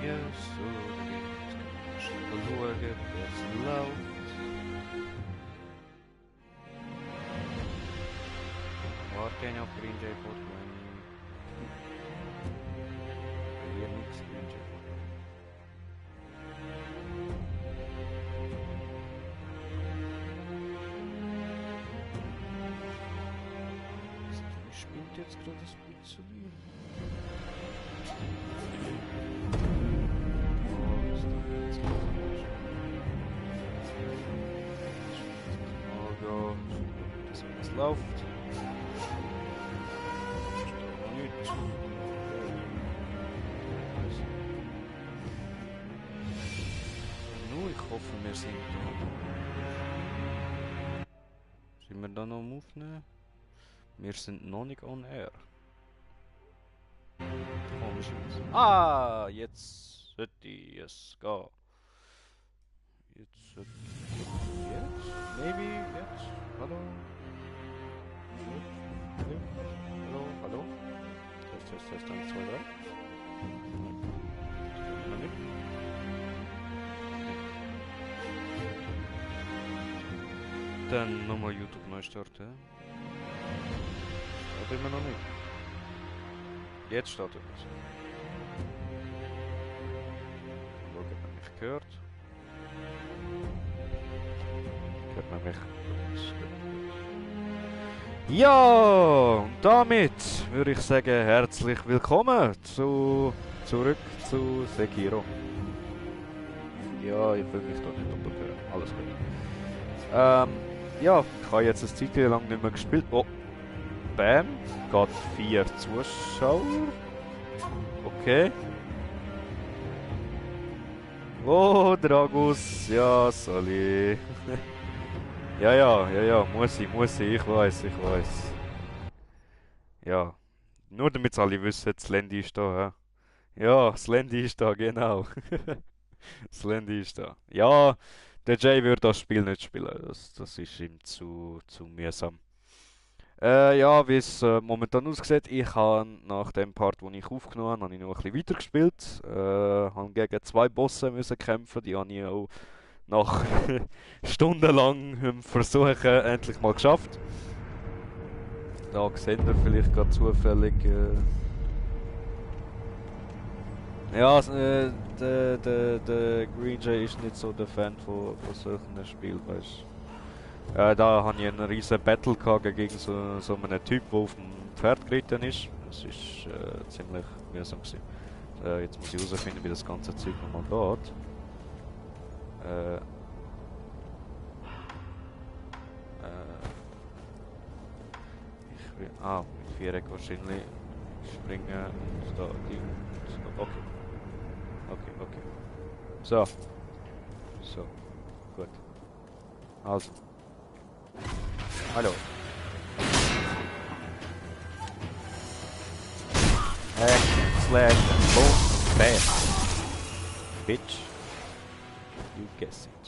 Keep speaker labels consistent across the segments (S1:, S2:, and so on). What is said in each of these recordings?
S1: Ja, so, dann gehen wir jetzt schnell schauen, wer es läuft. Warte auf Green Jay Portman. Hier nichts Green Jay Portman. Ich spinnt jetzt gerade das bisschen. Dass es läuft. Nicht. Nur, ich hoffe, wir sind da. Sind wir da noch am Aufnehmen? Wir sind noch nicht on air. Komisch. Ah, jetzt sollte es gehen. Jetzt sollte jetzt? Maybe jetzt? Hallo? Hallo? Hallo? Test, 1, 2, 3. Noch nicht? Dann nochmal YouTube neu starten. Startet immer noch nicht. Jetzt startet es. Schauen, ob man mich hört. Hört man mich? Ja, und damit würde ich sagen, herzlich willkommen zurück zu Sekiro. Ja, ich will mich doch nicht doppelt hören. Alles gut. Ja, ich habe jetzt eine Zeit lang nicht mehr gespielt. Oh, bam, geht 4 Zuschauer. Okay. Oh, Dragus, ja, Sali. Ja, muss ich, ich weiß. Ja, nur damit es alle wissen, das Landy ist da, hä? Ja, das Landy ist da, genau. Das Landy ist da. Ja, der Jay würde das Spiel nicht spielen, das ist ihm zu mühsam. Ja, wie es momentan aussieht, ich habe nach dem Part, den ich aufgenommen habe, ich noch ein bisschen weitergespielt. Habe gegen 2 Bosse müssen kämpfen, die habe ich auch nach stundenlangem Versuchen endlich mal geschafft. Da seht ihr vielleicht gerade zufällig. Ja, der Green Jay ist nicht so der Fan von solchen Spielen, weißt du. Da hatte ich einen riesen Battle gegen so einen Typ, der auf dem Pferd geritten ist. Das war ziemlich mühsam gewesen. Jetzt muss ich herausfinden, wie das ganze Zeug nochmal geht. Ich will, mit Viereck wahrscheinlich springen und da die. Okay. So, gut. Also. Hallo. Slash and boom, bam. Bitch. You guess it.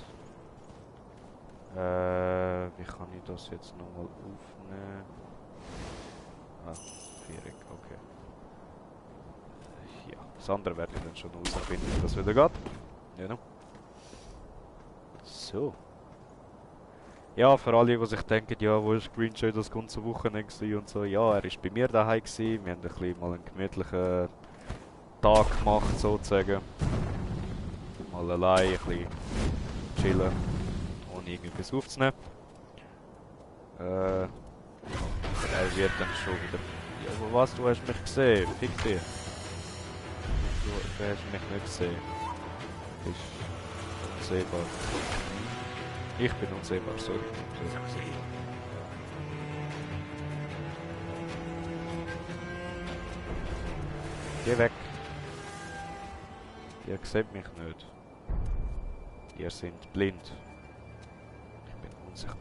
S1: Wie kann ich das jetzt nochmal aufnehmen? Viereck, okay. Ja, das andere werde ich dann schon herausfinden, wie das wieder geht. Genau. So. Ja, für alle, die sich denken, ja, wo ist Green Jay das ganze Wochenende und so. Ja, er war bei mir daheim gewesen. Wir haben ein bisschen mal einen gemütlichen Tag gemacht, sozusagen. Mal allein, ein bisschen chillen, ohne irgendwas aufzunehmen. Er wird dann schon wieder... Ja, aber was, du hast mich gesehen? Fick dich. Du hast mich nicht gesehen. Ist unsehbar. Ich bin unsehbar, sorry. Geh weg. Ihr seht mich nicht. Ihr seid blind. Ich bin unsichtbar.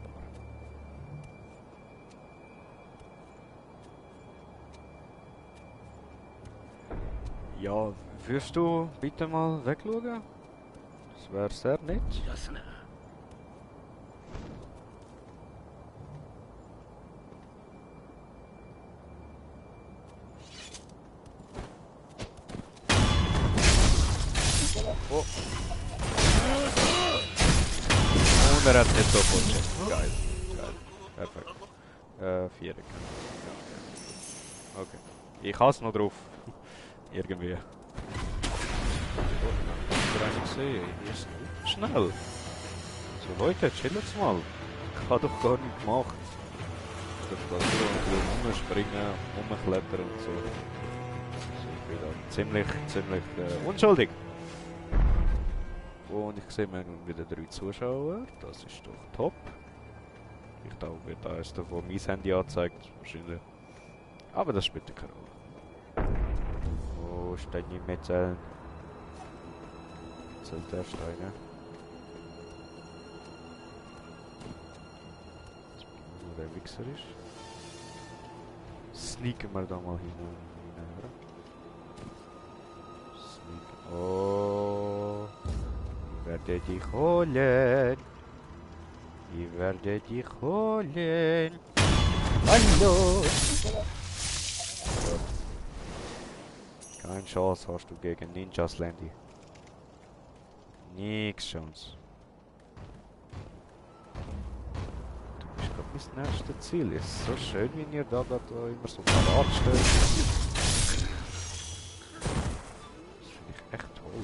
S1: Ja, würdest du bitte mal wegschauen? Das wäre sehr nett. Oh. Und er hat nicht sofort gecheckt. Geil. Geil. Perfekt. Viereck. Ja. Okay. Ich hasse noch drauf. Irgendwie. Oh, ich habe gesehen. Hier ist nicht schnell. So Leute, chillen's mal. Ich habe doch gar nicht gemacht. Ich darf da so ein bisschen rumspringen, rumklettern und so. Ich bin da ziemlich unschuldig. Und ich sehe mir wieder 3 Zuschauer. Das ist doch top. Ich glaube, wird da erst davon mein Handy angezeigt. Wahrscheinlich. Aber das spielt keine Rolle. Wo ist denn die Metzeln? Zählt der Stein, ja? Wo der Wichser ist. Sneaken wir da mal hinein. Sneaken. Oh. Ich werde dich holen. Ich werde dich holen. Hallo. So. Keine Chance hast du gegen Ninjas, Landy. Nix Chance. Du bist gerade mein nächstes Ziel. Ist so schön, wie ihr da immer so parat steht. Das finde ich echt toll.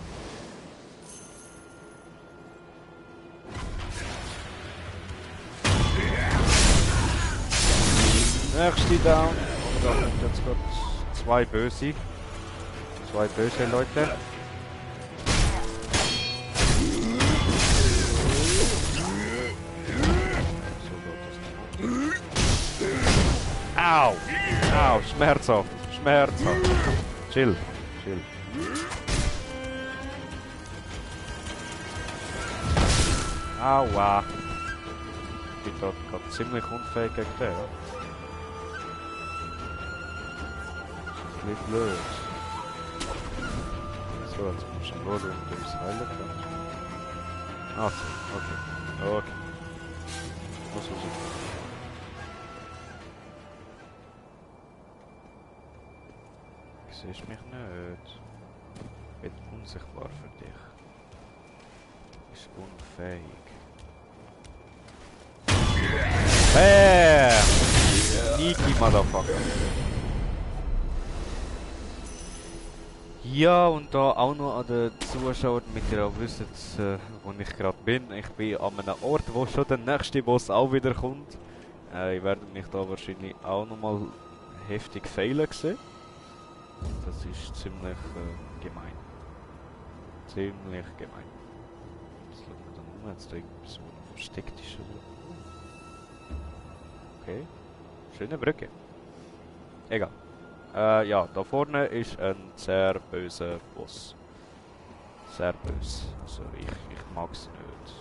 S1: Nächste down. Und da kommt jetzt gerade zwei böse Leute. Au! Au! Schmerzhaft! Schmerzhaft! Chill! Chill! Aua! Ich bin da gerade ziemlich unfähig gegen den. Nicht blöd. So, jetzt muss ich schauen, ob du das heilen kannst. Ach so, okay. Okay. Muss raus. Du siehst mich nicht. Ich bin unsichtbar für dich. Du bist unfähig. Bam! Sneaky Motherfucker. Ja, und da auch noch an den Zuschauern, damit ihr auch wisst, wo ich gerade bin. Ich bin an einem Ort, wo schon der nächste Boss auch wieder kommt. Ich werde mich da wahrscheinlich auch nochmal heftig failen sehen. Das ist ziemlich gemein. Ziemlich gemein. Jetzt schauen wir dann um, jetzt da irgendwas versteckt ist. Okay. Schöne Brücke. Egal. Ja, da vorne ist ein sehr böser Boss. Sehr böse. Also ich mag es nicht.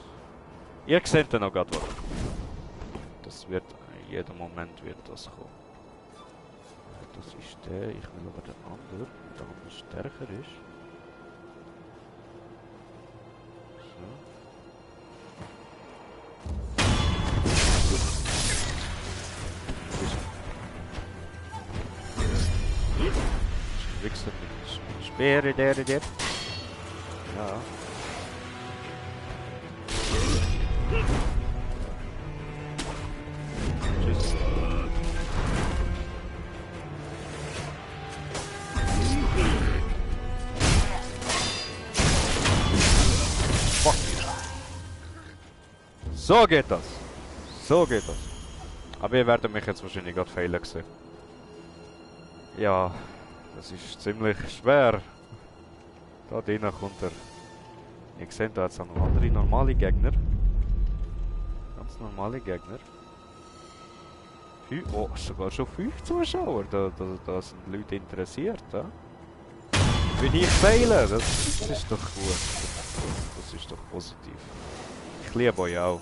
S1: Ihr seht dann noch gerade warum. Das wird, in jedem Moment wird das kommen. Das ist der, ich will aber den anderen, der andere stärker ist. Wichser mit Speere, der. Ja. Tschüss. Fuck. So geht das. So geht das. Aber ihr werdet mich jetzt wahrscheinlich gerade fehlen sehen. Ja. Das ist ziemlich schwer. Da drinnen kommt er. Ihr seht, da hat es auch noch andere normale Gegner. Ganz normale Gegner. Oh, sogar schon 5 Zuschauer. Da sind Leute interessiert. Ja? Bin ich fehlen? Das ist doch gut. Das ist doch positiv. Ich liebe euch auch.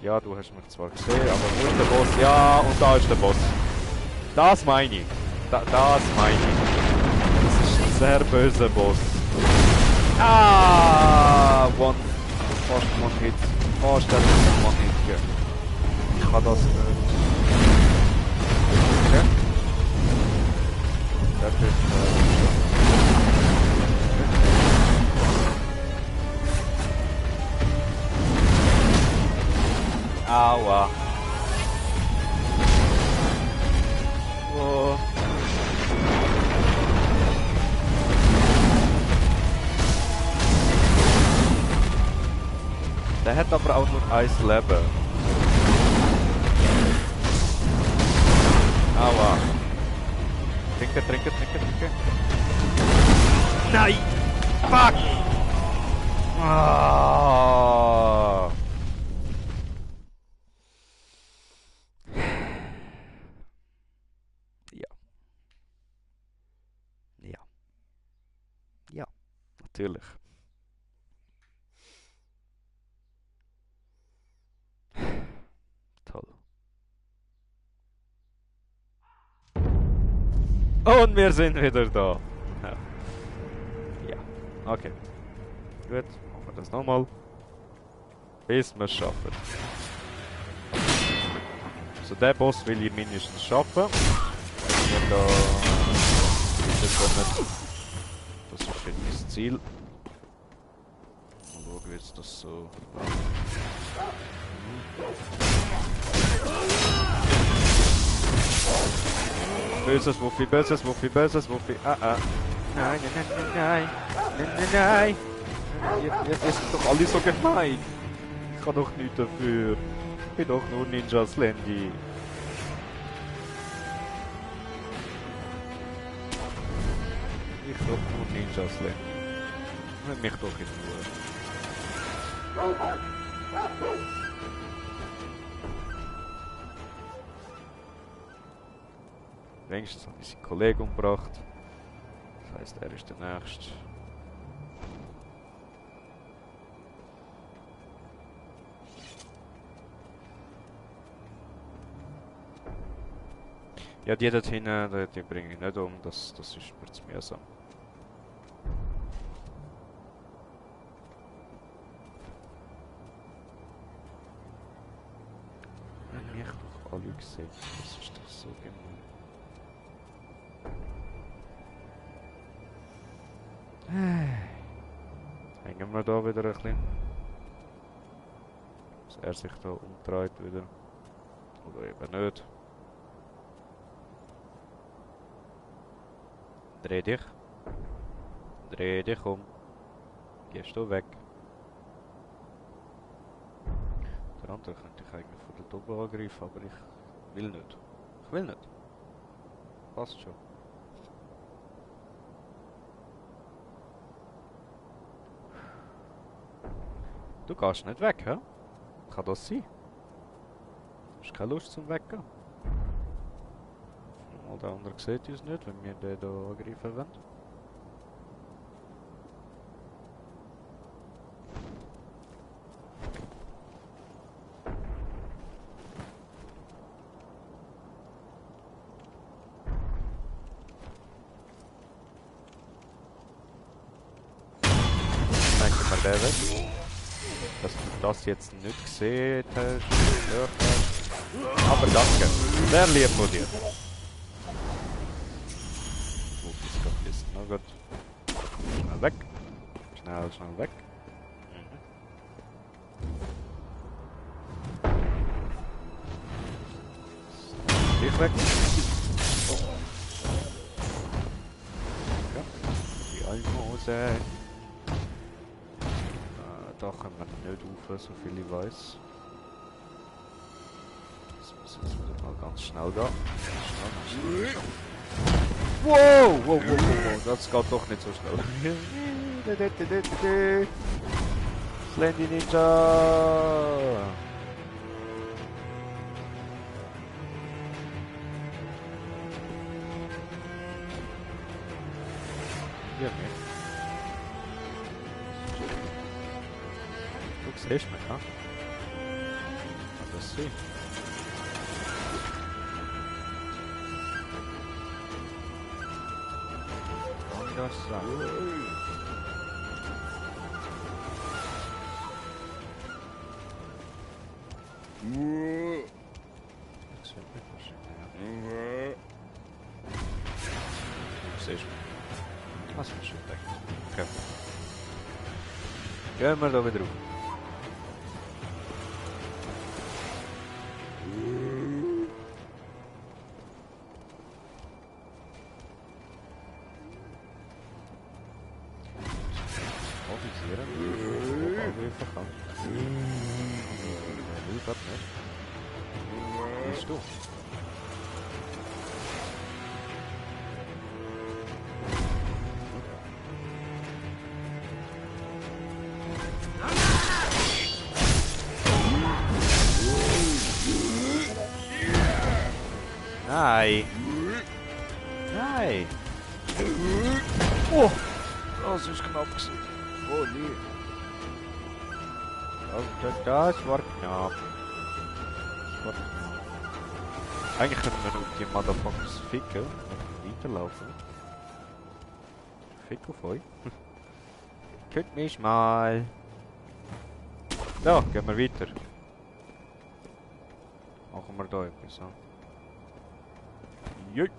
S1: Ja, du hast mich zwar gesehen, aber wo ist der Boss? Ja, und da ist der Boss. Das meine ich. Das meine ich. Das ist ein sehr böser Boss. Ah! Fast One-Hit. Fast hat es One-Hit gegeben. Ich kann das nicht. Okay. Das ist... hat aber auch nur ein Leben. Aua. Trinken, trinken, trinken, trinken. Nein! Fuck! Ah. Ja. Ja. Ja. Natürlich. Toll. Und wir sind wieder da. Ja. Ja. Okay. Gut, machen wir das nochmal. Bis wir es schaffen. Also den Boss will ich mindestens schaffen. Wenn wir da weiterkommen. Das ist ja mein Ziel. Mal schauen, wie jetzt das so... Böses Wuffi, böses Wuffi, böses Wuffi. Ah, ah. Nein, nein, nein, nein, nein, nein, nein. Ihr sind doch alle so gemein. Ich kann doch nichts dafür. Ich bin doch nur Ninja Slendy. Ich doch nur Ninja Slendy. Lass mich doch in Ruhe. Wenigstens habe ich seinen Kollegen umgebracht. Das heisst, er ist der Nächste. Ja, die dort hinten, die bringe ich nicht um. Das ist mir zu mühsam. Wenn mich doch alle gesehen. Das ist doch so gemein. Hängen wir da wieder ein bisschen. Dass er sich da umdreht wieder. Oder eben nicht. Dreh dich. Dreh dich um. Gehst du weg. Der andere könnte ich eigentlich von dort oben angreifen, aber ich will nicht. Ich will nicht. Passt schon. Du gehst nicht weg, hä? Kann das sein? Du hast keine Lust zum Weggehen? Mal der andere sieht uns nicht, wenn wir den hier angreifen wollen. Merken wir den weg. Dass du das jetzt nicht gesehen hast, gehört hast. Aber danke, sehr lieb von dir. Wo ist das jetzt? Na gut. Schnell weg. Schnell, schnell weg. Dich weg. Ja, die Almose. Da können wir nicht rauf, so viel ich weiß. Das muss jetzt wieder mal ganz schnell gehen. Schnell. Wow, wow, wow, wow, wow, das geht doch nicht so schnell. Slendy Ninja! Ja, nicht. Du siehst mich, ha? Kann das sehen? Kann das sein? Das wird nicht wahrscheinlich, ja. Du siehst mich. Was für ein Shit eigentlich? Okay. Gehen wir da wieder rauf. Avisieren. helfen kann. Will grad nicht. Bist du? Nein! Nein! Oh! Das ist knapp gewesen. Oh nee! Das war knapp. Eigentlich können wir nur die Motherfuckers ficken und weiterlaufen. Fick auf euch. Könnt mich mal. Ja, gehen wir weiter. Machen wir da etwas an. Jui.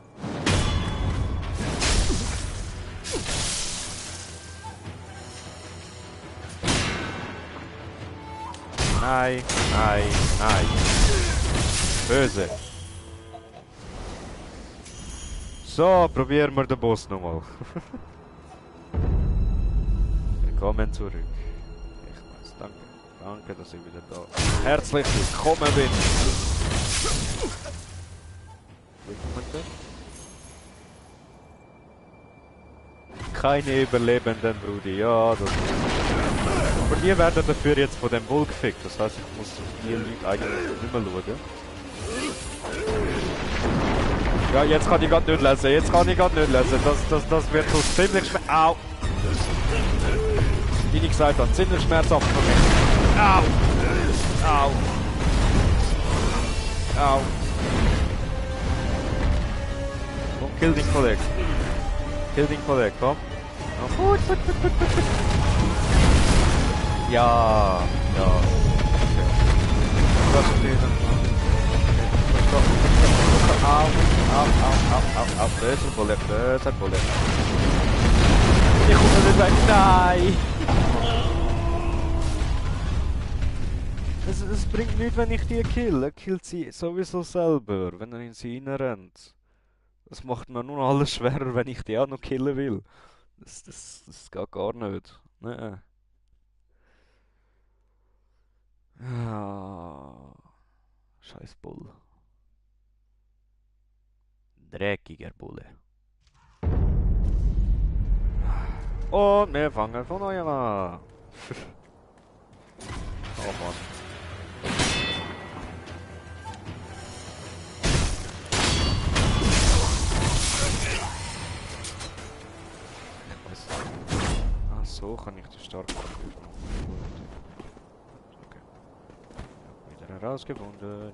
S1: Nein, nein, nein. Böse. So, probieren wir den Boss nochmal. Willkommen zurück. Ich weiß, danke. Danke, dass ich wieder da. Herzlich willkommen bin. Keine Überlebenden, Brudi. Ja, das ist... Aber die werden dafür jetzt von dem Bull gefickt. Das heißt, ich muss die Leute eigentlich nicht mehr schauen. Ja, jetzt kann ich gerade nicht lesen. Jetzt kann ich gerade nicht lesen. Das wird so ziemlich Au! Wie ich gesagt habe, ziemlich schmerzhaft für mich. Au! Au! Au! Komm, kill den Kollegen. Kill den Kollegen, komm. Gut. Ja, ja. Okay. Was ist denn? Au. Böser Bulle. Ich komme nicht weg. Nein! Es bringt nichts, wenn ich die kill. Er killt sie sowieso selber, wenn er in sie reinrennt. Das macht mir nur alles schwerer, wenn ich die auch noch killen will. Das geht gar nicht. Nein. Ah, scheiß Bull. Dreckiger Bulle. Und wir fangen von neuem an. Oh Mann. Ich weiß nicht. Ah, so kann ich die starke Angriff machen. Okay. Wieder herausgefunden.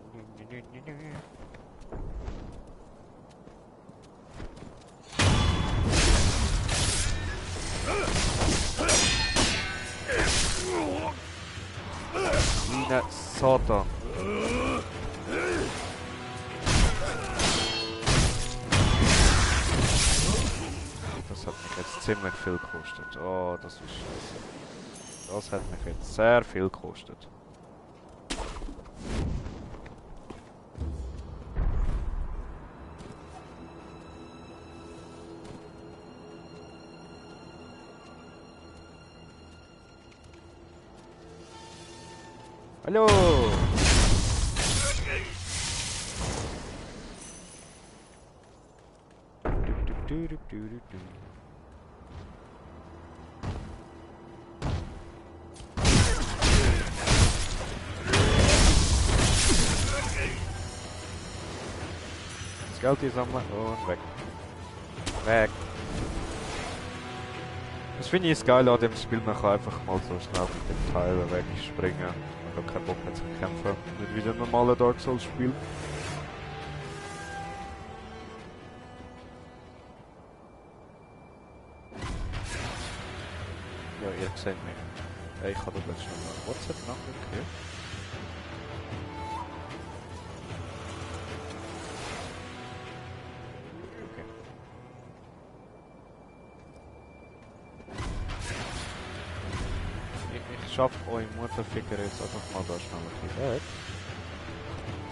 S1: Mine Satan. Das hat mich jetzt ziemlich viel gekostet. Oh, das ist scheiße. Das hat mich jetzt sehr viel gekostet. Hallo! Das Geld hier sammeln und weg. Weg. Das finde ich geil an dem Spiel, man kann einfach mal so schnell mit dem Teil wegspringen. Man hat keinen Bock mehr zu kämpfen. Nicht wie ein normaler Dark Souls Spiel. Ja, ihr seht mich. Ich habe das schon mal WhatsApp-Nachricht gehört. Ich schaffe euch Mutterficker jetzt einfach mal da schnell ein bisschen weg.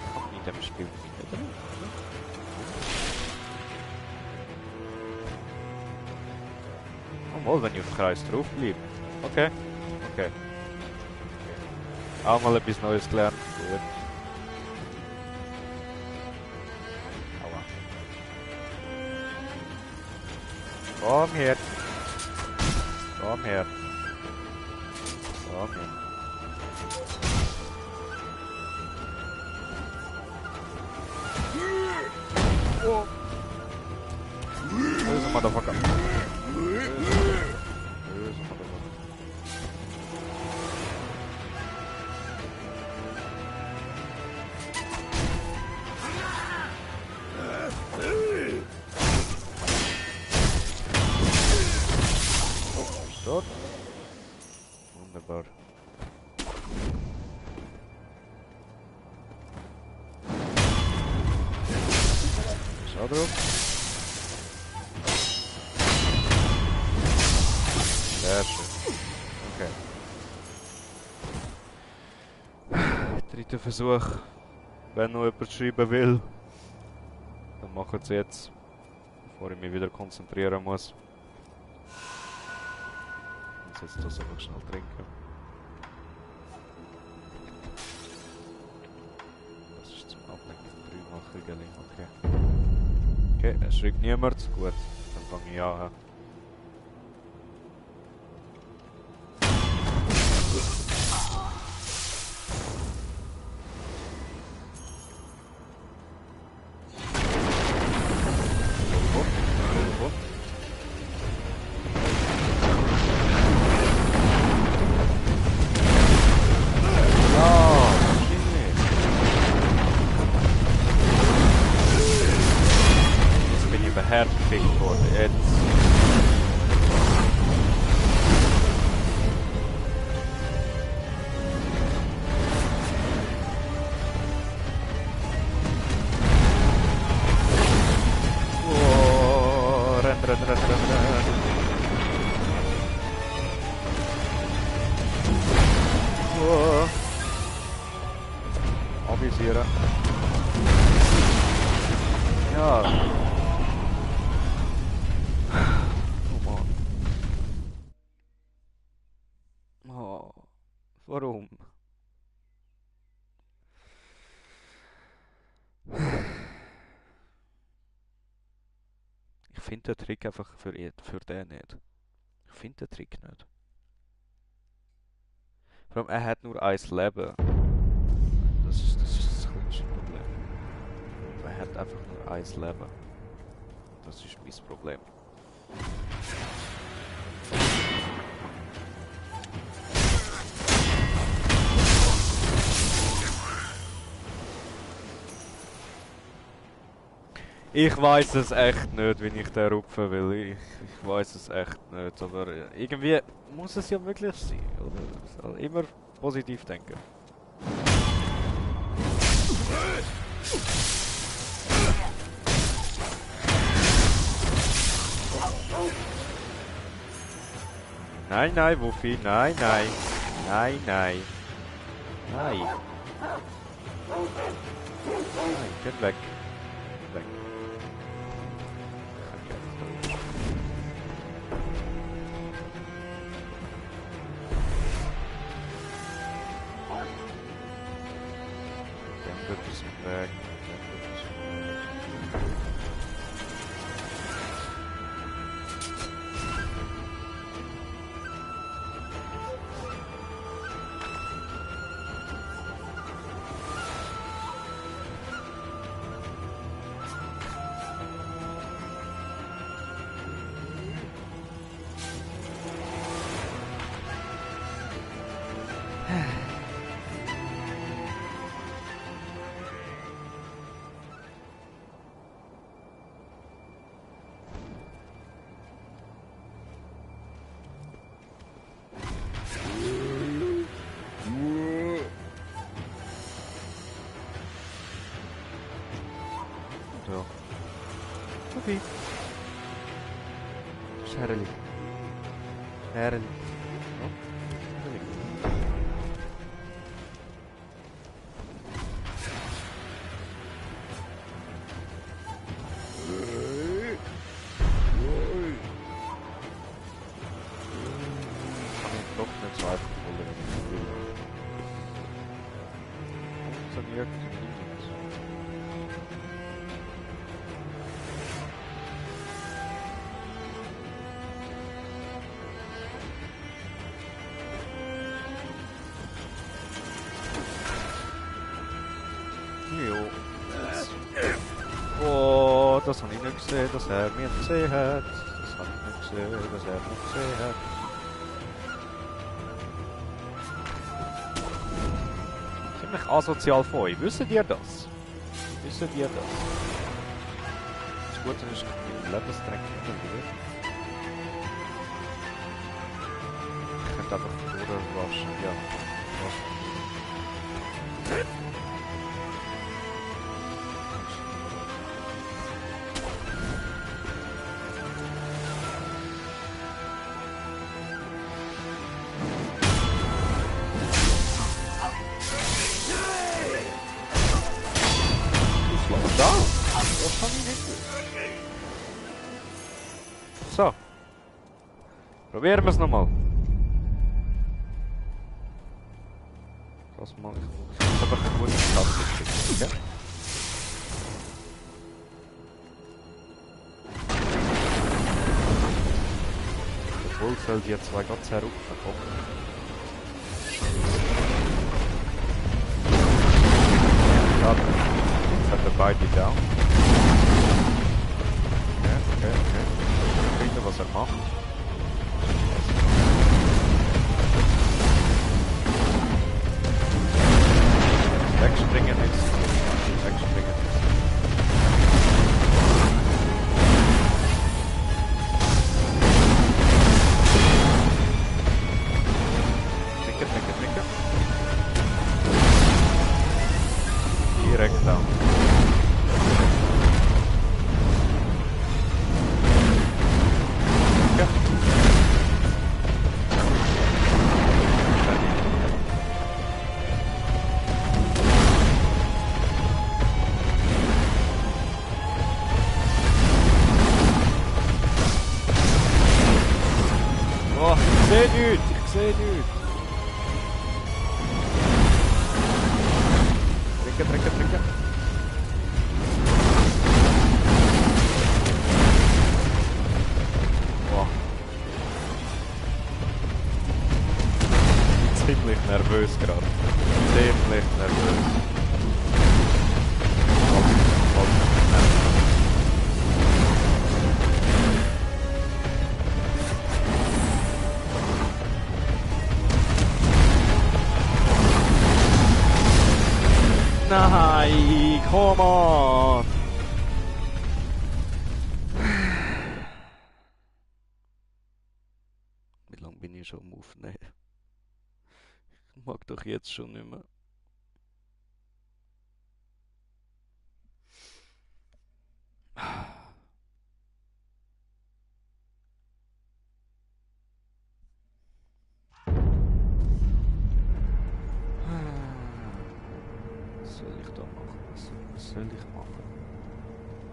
S1: Ich kann in dem Spiel nicht drin. Oh, mal, wenn ich auf Kreis drauf bleibe. Okay. Okay. Auch mal etwas Neues gelernt. Gut. Aua. Komm her. Komm her. Komm her. Oh. Böse Motherfucker. Böse Motherfucker. Tot. Wunderbar. Schau drauf. Sehr schön. Okay. Dritter Versuch. Wenn noch jemand schreiben will, dann machen sie jetzt, bevor ich mich wieder konzentrieren muss. Jetzt das einfach schnell trinken. Das ist zum Ablenken 3 machen, okay. Okay, es schreibt niemand. Gut, dann fange ich an. Hergekriegt worden. Jetzt. Oh, renn. Oh. Avisieren. Ja. Warum? Ich finde den Trick einfach für den nicht. Ich finde den Trick nicht. Vor allem, er hat nur 1 Leben. Das ist das komische Problem. Er hat einfach nur 1 Leben. Das ist mein Problem. Ich weiß es echt nicht, wie ich den rupfen will. Ich weiß es echt nicht. Aber irgendwie muss es ja möglich sein. Oder? Also immer positiv denken. Nein, Wuffi. Nein. Nein, geh weg. Weg. So. Okay. Herrlich. Herrlich. Oh. Kann ich doch nicht so einfach holen, wenn ich will. funktioniert nichts. Jo. Oh, das habe ich nicht gesehen, dass er mich gesehen hat. Das habe ich nicht gesehen, dass er mich gesehen hat. Ziemlich asozial von euch. Wisst ihr das? Wisst ihr das? Das Gute ist, mein Lebenstrank immer wieder. Ich könnte einfach durchwaschen, ja. So. Probieren wir es nochmal. Das mal. Ich muss einfach eine gute Taktik schicken, okay? Der Bull soll die zwei ganz herunterkommen. Ja, jetzt hat er beide down. Okay. Was er macht. Wegspringen ist. Wegspringen ist. Trinken. Direkt down. Ich sehe nichts. Trinken. Boah. Ziemlich nervös gerade. Ziemlich nervös. Nein, come on! Wie lange bin ich schon am Aufnehmen? Ich mag doch jetzt schon nicht mehr. Was soll ich da machen? Was soll ich machen?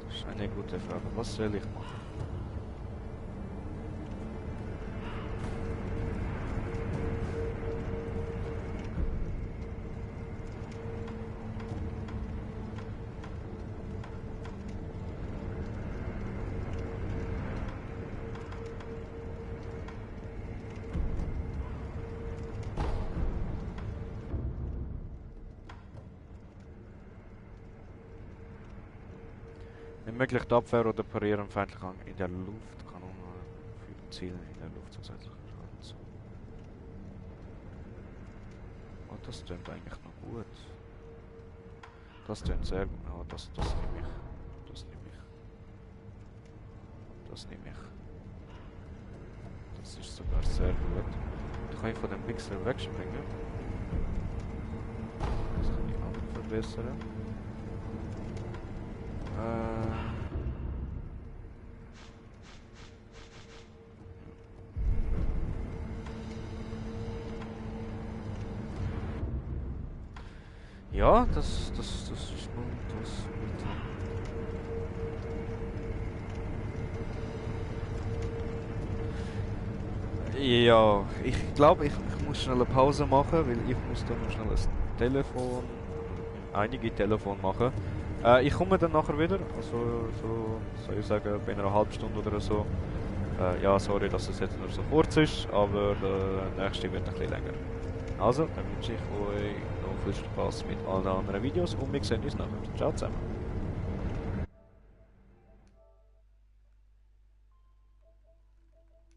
S1: Das ist eine gute Frage. Was soll ich machen? Möglich die Abwehr oder Parieren feindlicher in der Luft. Kanone für Ziele in der Luft zusätzlich Schaden. Oh, das klingt eigentlich noch gut. Das klingt sehr gut. Oh, das nehme ich. Das nehme ich. Das ist sogar sehr gut. Da kann ich von dem Pixel wegspringen. Das kann ich auch verbessern. Ja, das ist gut. Ja, ich glaube, ich muss schnell eine Pause machen, weil ich muss dann noch schnell das Telefon einige Telefone machen. Ich komme dann nachher wieder, also so soll ich sagen, bei einer halben Stunde oder so. Ja, sorry, dass es jetzt nur so kurz ist, aber der nächste wird ein bisschen länger. Also, dann wünsche ich euch noch viel Spaß mit allen anderen Videos und wir sehen uns nachher. Ciao zusammen.